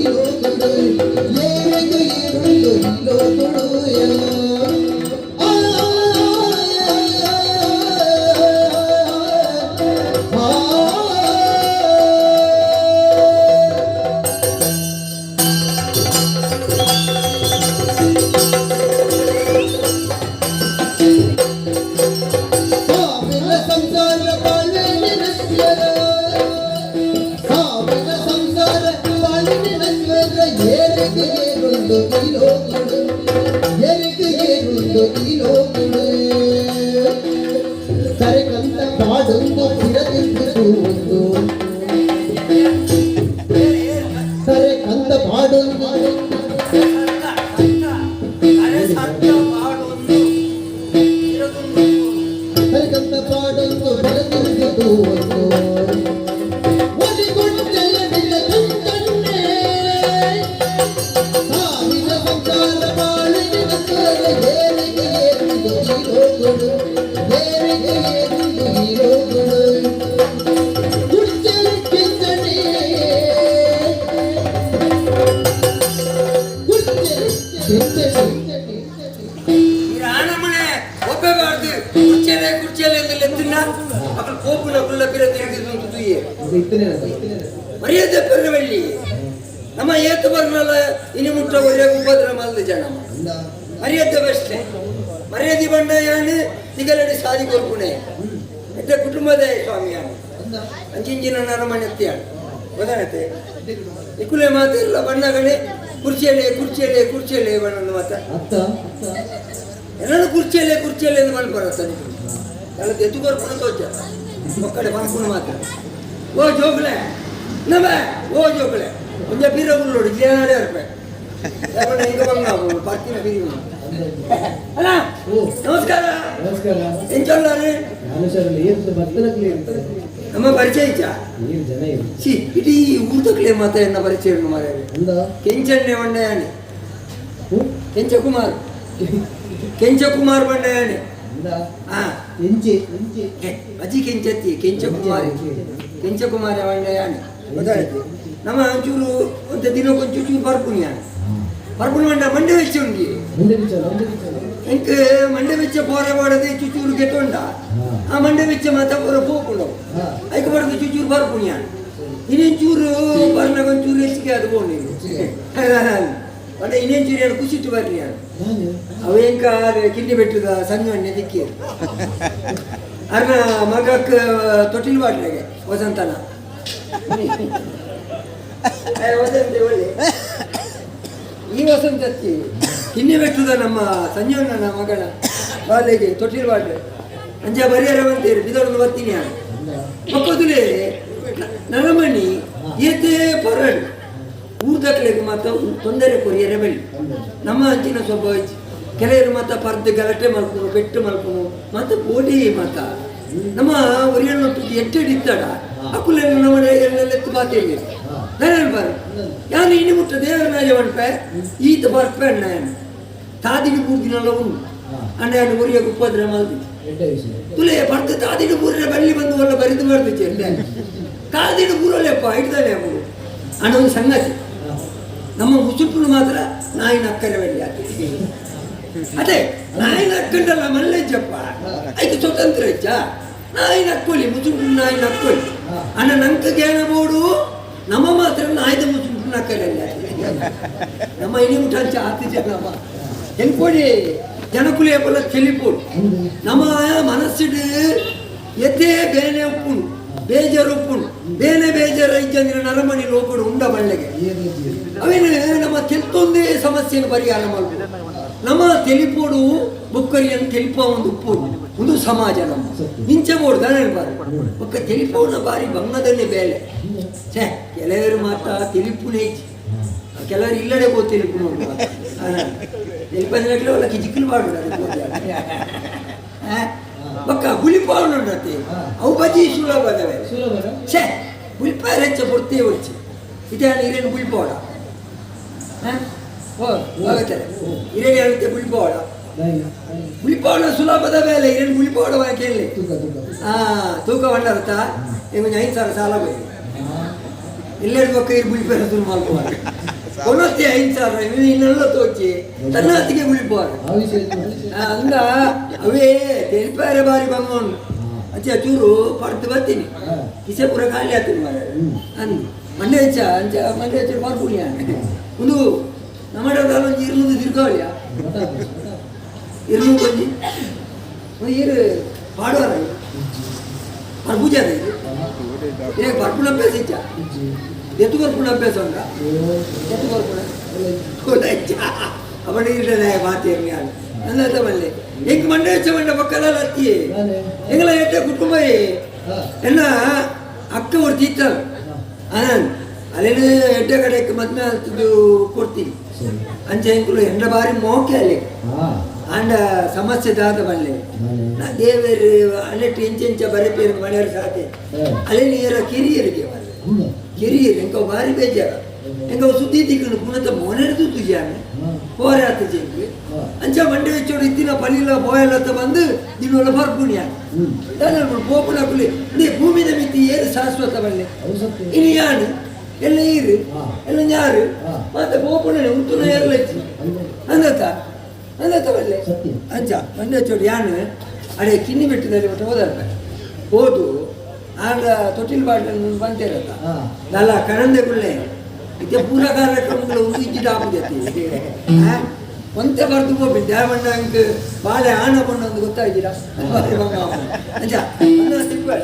ಈ ಲೋಕಡು ಏರೆಗ್ ಏರುಂಡು ಈ ಲೋಕಡು ಆ ಸಾವಿರ ಸಂಸಾರ ಬಾಳ್ವೆನೆ ನಶ್ವರ ಸಾವಿರ ಸಂಸಾರ ಬಾಳ್ವೆನೆ ನಶ್ವರ ಏರಿಗೆ ಏರುಂಡು ಈ ಲೋಕಡು ಏರಿಗೆ ಏರುಂಡು ಈ ಲೋಕಡು ಕರೆಕಂತ ಪಾಡೊಂದು ತಿರದಿರುವುದು ಕರೆಕಂತ ಪಾಡೊಂದು ಕರೆಕಂತ ಪಾಡೊಂದು ಬರದಿರುವುದು ಒಲಿಗೊಂಡೆಯಡಿದ ಕಂಕಣ್ಣೆ ಸಾವಿರ ಸಂಸಾರ ಬಾಳಿನ ನಶ್ವರ ಏರಿಗೆ ಏರುಂಡು ಈ ಲೋಕಡು ಏರಿಗೆ ಏರುಂಡು ಈ ಲೋಕಡು ಕುರ್ಚಲಿ ಕೆಂಚಣೆ ಕುರ್ಚಲಿ ಕೆಂಚಣೆ ಆನಮನೆ ಒಬ್ಬೆ ಬಾರ್ದು ಕುರ್ಚೆಲೆ ಕುರ್ಚೆಲೆ ಎಂದು ಲೆತ್ತಿನ ಅಕಲ್ ಕೋಪುನ ಕುಲ್ಲ ಪಿರ ತಿರುಗಿದ್ದು ತುಯ್ಯೆ ಮರ್ಯಾದೆ ಪೆರ್ನವಳ್ಳಿ ನಮ್ಮ ಏತು ಬರ್ನಲ್ಲ ಇನಿ ಮುಟ್ಟ ಒರೇ ಉಪದ್ರ ಮಲ್ದು ಜನ ಮರ್ಯಾದೆ ಬೆಸ್ಟೆ ಮರ್ಯಾದೆ ಬಂಡ ಯಾನು ತಿಗಲಡಿ ಸಾದಿ ಕೊರ್ಪುಣೆ ಎಡ್ಡೆ ಕುಟುಂಬದ ಸ್ವಾಮಿ ಯಾನು ಅಂಚಿಂಚಿನ ನರಮನೆ ಎತ್ತಿಯಾನು ಗೊತ್ತಾಗತ್ತೆ ಇಕುಲೆ ಮಾತಿಲ್ಲ ಬಣ್ಣಗಳೇ ಕುರ್ಚಿಯಲ್ಲೇ ಕುರ್ಚಿಯಲ್ಲೇ ಕುರ್ಚಿಯಲ್ಲೇ ಬಣ್ಣ ಮಾತ ಅತ್ತ ಎಲ್ಲರೂ ಕುರ್ಚಿಯಲ್ಲೇ ಕುರ್ಚಿಯಲ್ಲೇ ಎಂದು ಮನ್ಪರತ್ತ ನೀವು ಎಲ್ಲ ಎತ್ತು ಕೊರ್ಪುಣ ತೋಚ ಒಕ್ಕಡೆ ಪನ್ಪುಣ ಮಾತ್ರ ಓ ಜೋಕ್ಲೆ ನಮ ಓ ಜೋಕ್ಲೆ ಒಂಜ ಬೀರ ಉಳ್ಳೋಡು ಜೇನಾಡೆ ಇರ್ಪೆ ಹಿಂಗ ಬಂಗ ಬರ್ತೀನ ಬೀರಿ ಅಲ್ಲ ನಮಸ್ಕಾರ ನಮಸ್ಕಾರ ಎಂಚೊಲ್ಲಾರು ನಾನು ಸರ್ ಏರ್ತು ಭಕ್ತನಕ್ಲಿ ಇರ್ತದೆ ನಮ್ಮ ಪರಿಚಯ ಇಚ್ಚ ನೀರು ಜನ ಇರು ಸಿ ಇಡೀ ಊರ್ದಕ್ಲೆ ಮಾತ ಎನ್ನ ಪರಿಚಯ ಉಂಡು ಮಾರ್ರೆ ಅಂದ ಕೆಂಚಣ್ಣೆ ಬಂಡೆಯಾನೆ ಕೆಂಚಕುಮಾರ್ ಕೆಂಚಕುಮಾರ್ ಬಂಡೆಯಾನೆ ಅಂದ ಹಾ ಎಂಚಿ ಎಂಚಿ ಅಜ್ಜಿ ಕೆಂಚತ್ತಿ ಕೆಂಚಕುಮಾರಿ ಕೆಂಚಕುಮಾರಿ ಬಂಡೆಯಾನೆ ಗೊತ್ತಾಯ್ತು ನಮ್ಮ ಒಂಚೂರು ಒಂದು ದಿನಕ್ಕೊಂಚೂರು ಚೂರು ಪರ್ಪುನಿ ಯಾನ್ ಪರ್ಪುನಿ ಮಂಡ ಮಂಡೆ ವೆಚ್ಚ ಉಂಡಿ ಮುಂದೆ ವಿಚಾರ ಮುಂದೆ ವಿಚಾರ ಎಂಕ್ ಮಂಡೆ ವೆಚ್ಚ ಪೋರೆ ಪಾಡದೆ ಚುಚೂರು ಕೆತ್ತೊಂಡ ಆ ಮಂಡೆ ವೆಚ್ಚ ಮಾತ ಪೂರ ಪೋಪುಂಡು ಐಕ್ ಬಡದು ಚುಚೂರು ಪರ್ಪುನಿ ಯಾನ್ ಇನ್ನೊಂಚೂರು ಬರ್ನಾಗ ಒಂಚೂರು ಹೆಚ್ಚಿಗೆ ಅದು ಪೋಂಡು ಪಂಡ ಇನ್ನೊಂಚೂರು ಏನು ಖುಷಿಟ್ಟು ಬರ್ಲಿ ಯಾನ್ ನಾನು ಅವ ಎಂಕ ಕಿಂಡಿ ಬೆಟ್ಟದ ಸಂಜೆ ದಿಕ್ಕಿ ಅರ್ನ ಮಗಕ್ ತೊಟ್ಟಿಲ್ ಬಾಟ್ಲೆಗೆ ವಸಂತನ ಏ, ವಸಂತ ಒಳ್ಳೆ ಈ ವಸಂತತ್ತಿ ಕಿನ್ನಿ ಬೆಟ್ಟದ ನಮ್ಮ ಸಂಜೀವನ ಮಗನ ಬಾಲೆಗೆ ತೊಟ್ಟಿಲ್ ಬಾಟ್ಲೆ ಅಂಜ ಬರಿಯರ ಬಂತೀರಿ ಬಿದೊಡನ್ನು ಬರ್ತೀನಿ ನಾನು ಮಕ್ಕದುಲೇ ನರಮಣಿ ಏತೇ ಪರಡು ಊರ್ದಕ್ಲೆಗ್ ಮಾತ ತೊಂದರೆ ಕೊರಿಯರೆ ಬಳ್ಳಿ ನಮ್ಮ ಅಂಚಿನ ಸ್ವಭಾವ ಇಜ್ಜಿ. ಕೆಲವರು ಮಾತ ಪರ್ದು ಗಲಾಟೆ ಮಲ್ಪುನು ಪೆಟ್ಟು ಮಲ್ಪುನು ಮಾತ ಬೋಡಿ ಮಾತ ನಮ್ಮ ಒರಿಯನ್ನೊಟ್ಟಿಗೆ ಎಟ್ಟೆಡಿ ಇತ್ತಡ ಅಕುಲೆಲ್ಲ ನಮ್ಮ ಎತ್ತು ಬಾತೇಳಿ ನಾನು ಬಾರ ಯಾನು ಇನಿ ಮುಟ್ಟ ದೇವರ ಮೇಲೆ ಮನ್ಪೆ ಈತ ಬರ್ಪೆ ಅಣ್ಣ ಯಾನು ತಾದಿಗೆ ಬೂರ್ದಿನಲ್ಲ ಉಂಡು ಅಣ್ಣ ಯಾನು ಒರಿಯ ಉಪದ್ರ ಮಲ್ದಿತ್ತು ಎಡ್ಡ ವಿಷಯ ತುಲೆ ಪರ್ದು ತಾದಿಡು ಬೂರ್ರೆ ಬಳ್ಳಿ ಬಂದು ಒಲ್ಲ ಬರಿದು ಬರ್ದು ಚೆಂಡೆ ತಾದಿಡು ಬೂರಲೆಪ್ಪ ಹಿಡ್ದಾನೆ ಅವನು ಅನ್ನೋ ಒಂದು ಸಂಗತಿ ನಮ್ಮ ಮುಸುಪುನು ಮಾತ್ರ ನಾಯಿನ ಅಕ್ಕರೆ ಬಳ್ಳಿ ಆತ ಅದೇ ನಾಯಿನ ಅಕ್ಕಂಡಲ್ಲ ಮಲ್ಲೆಜ್ಜಪ್ಪ ಐದು ಸ್ವತಂತ್ರ ಹೆಚ್ಚ ನಾಯಿನ ಅಕ್ಕೋಲಿ ಮುಸುಪು ನಾಯಿನ ಅಕ್ಕೋಲಿ ಅಣ್ಣ ನಂಕ ಜ್ಞಾನ ಬೋಡು ನಮ್ಮ ಮಾತ್ರ ನಾಯ್ದ ಮುಸುಪುನ ಅಕ್ಕರೆ ನಮ್ಮ ಇನಿ ಮುಟ್ಟ ಆತು ಜನಮ್ಮ ಎನ್ಕೋಡಿ ಜನಕುಲಿ ಏಪಲ ಚೆಲಿಪೋಡು ನಮ್ಮ ಮನಸ್ಸಿಡು ಎದ್ದೇ ಬೇನೆ ಉಪ್ಪುಂಡು ಬೇಜಾರು ಉಪ್ಪುಂಡು ಬೇನೆ ಬೇಜಾರು ಇಜ್ಜಂದಿನ ನರಮಣಿ ಲೋಕಡು ಉಂಡ ಬಳ್ಳೆಗೆ ಅವೇನು ನಮ್ಮ ತೆಲ್ತೊಂದೇ ಸಮಸ್ಯೆಯನ್ನು ಪರಿಹಾರ ಮಾಡ್ಬೋದು ನಮ್ಮ ತೆಲಿಪೋಡು ಬುಕ್ಕರಿಯನ್ನು ತೆಲಿಪ ಒಂದು ಉಪ್ಪೋಡು ಒಂದು ಸಮಾಜ ನಮ್ಮ ಇಂಚೆ ಬೋಡು ದಾನೆ ಬಾರಿ ಬೊಕ್ಕ ತೆಲಿಪೋನ ಬಾರಿ ಬಂಗದಲ್ಲೇ ಬೇಲೆ ಛೇ ಕೆಲವರು ಮಾತ್ರ ತೆಲಿಪುನೇ ಇಜ್ಜಿ. ಕೆಲವರು ಇಲ್ಲಡೆ ಪೋ ತೆಲಿಪು ನೋಡು ತೆಲಿಪಂದ್ರೆ ಒಲ್ಲ ಕಿಜಿಕ್ಕಲು ಬಾಡು ಬೊಕ್ಕ ಗುಲಿಪಾವನ ಉಂಡತ್ತೆ ಅವು ಬಜಿ ಸುಲಭದವೆ ಸುಲಭನ ಛೇ ಗುಲ್ಪಾರ ಹೆಚ್ಚ ಪೊರ್ತೇ ಒಚ್ಚಿ ಇದೇ ನೀರೇನು ಗುಲ್ಪೋಡ ಓ ಆಗುತ್ತದೆ ಇರೇನು ಹೇಳುತ್ತೆ ಗುಲ್ಪೋಡ ನಾಯಿ ಗುಲ್ಪೋಡ ಸುಲಭದ ಮೇಲೆ ಇರೇನು ಗುಲ್ಪೋಡ ಕೇಳಲಿ ತೂಕ ತೂಕ ಆ ತೂಕ ಬಂಡಾರತ್ತ ನಿಮಗೆ 5,000 ಸಾಲ ಹೋಗಿ ಎಲ್ಲೆರಡು ಪಕ್ಕ ಇರು ಬುಳಿಪೇರ ಶುರು ಮಲ್ಪುವಾರ ಕೊನತ್ತೆ 5000 ಇನ್ನೆಲ್ಲ ತೋಚಿ ತನ್ನಾತಿಗೆ ಬುಳಿಪುವಾರ. ಅಂದ ಅವೇ ತೆರಿಪಾರೆ ಬಾರಿ ಬಂಗೋನು ಅಚ್ಚ ಚೂರು ಪಡ್ದು ಬರ್ತೀನಿ, ಕಿಸೆ ಪೂರ ಖಾಲಿ ಆಗ್ತೀನಿ ಮಾರ್ರೆ ಅಂದು ಮಂಡೆ ಹೆಚ್ಚ ಅಂಚ ಮಂಡೆ ಹೆಚ್ಚ ಬರ್ಪುಣಿ ಒಂದು ನಮ್ಮ ಒಂಜಿ ಇರ್ಲುದು ತಿರ್ಗಾವಳಿಯ ಇರ್ಲು ಒಂಜಿ ಒಂದು ಇರು ಪಾಡುವಾರ ಪರ್ಪೂಜೆ ಅದ ಇದು ಇದೇ ಪರ್ಪುಣ ಅಭ್ಯಾಸ ಇಚ್ಚ ಎತ್ತು ಬರ್ಪುಣ ಅಭ್ಯಾಸ ಉಂಟ ಎತ್ತು ಬರ್ಪುಣ ಅವನ ಇರ್ತದೆ ಮಾತೇರ್ನಿ ಅಂದ ಮಲ್ಲೆ ಎಂಕ್ ಮಂಡೆ ಹೆಚ್ಚ ಮಂಡ ಪಕ್ಕದ ಅತ್ತಿಯೇ ಎಂಗಳ ಎಟ್ಟ ಕುಟುಂಬ ಎನ್ನ ಅಕ್ಕ ஒரு ಟೀಚರ್ ಆನಂದ್ ಅಲ್ಲೇನು ಎಡ್ಡೆ ಕಡೆಗೆ ಮದ್ವೆ ಆಗ್ತದ್ದು ಕೊಡ್ತೀನಿ ಅಂಚೆ ಎಂಕುಲು ಎಂಡ ಬಾರಿ ಮೋಕೆ ಅಲ್ಲಿ ಆಂಡ ಸಮಸ್ಯೆ ದಾದ ಬಲ್ಲೆ ನಾ ದೇವರು ಅಲೆಟ್ಟು ಇಂಚ ಇಂಚ ಬರೆಪೇರು ಮನೆಯವರು ಸಾತೆ ಅಲ್ಲೇ ನೀರ ಕಿರಿಯರಿಗೆ ಬಲ್ಲೆ ಕಿರಿಯರು ಎಂಕ ಬಾರಿ ಬೇಜಾರ ಎಂಕ ಸುದ್ದಿ ತಿಕ್ಕಳು ಪುನತ ಮೋನೆರ್ದು ತುಜಾನೆ ಹೋರೆ ಆತ ಜೆಂಕ್ ಅಂಚ ಮಂಡೆ വെച്ചೋಡು ಇತ್ತಿನ ಪಲಿಲ ಬೋಯಲತ್ತ ಬಂದು ದಿನೋಲ ಬರ್ಪುಣಿಯ ಪೋಪುಣ ಕುಲಿ ನೀ ಭೂಮಿದ ಮಿತಿ ಏರು ಶಾಶ್ವತ ಬಲ್ಲೆ ಇನಿ ಯಾನು ಎಲ್ಲ ಈರು ಎಲ್ಲ ಯಾರು ಮತ್ತೆ ಪೋಪುಣನೆ ಉಂತುನ ಏರ್ಲಚ್ಚಿ ಅಂದತ್ತ ಅಂದತ್ತ ಬಲ್ಲೆ ಅಂಚ ಮಂಡೆ ಚೋಡು ಯಾನು ಅಡೆ ಕಿನ್ನಿ ಬೆಟ್ಟದಲ್ಲಿ ಬಿಟ್ಟು ಹೋದರ್ಪ ಹೋದು ಆಗ ತೊಟ್ಟಿಲ್ ಬಾಟ್ಲ ಬಂತಿರತ್ತ ನಲ್ಲ ಕಣಂದೆ ಗುಳ್ಳೆ ಇತ್ತೆ ಪೂರ ಕಾರ್ಯಕ್ರಮಗಳು ಒಂದು ಇಂಚು ಡಾಪು ಜೊತೆ ಒಂತೆ ಬರ್ದು ಹೋಗಿ ದ್ಯಾಮಣ್ಣ ಅಂಕ್ ಬಾಳೆ ಆಣ ಬಣ್ಣ ಒಂದು ಗೊತ್ತಾಗಿಲ್ಲ ಬಾಳೆ ಬಂಗ ಅಂಚ ಅನ್ನ ಸಿಗ್ಬೇಡ.